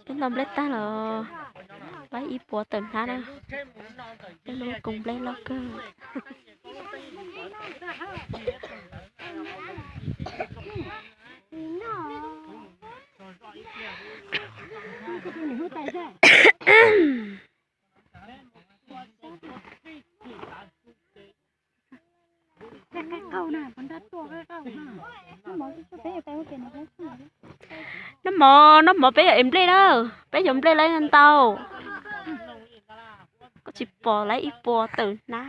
Peb ntau nplej tag los laib ib puas tawm hnab na. Peb lub koos nplej loj kawg. Nab mov, nab mov peb yuav ev nplej na, peb yuav nplej laib ntau. Koj tsis pom laib ib puas tawm hnab.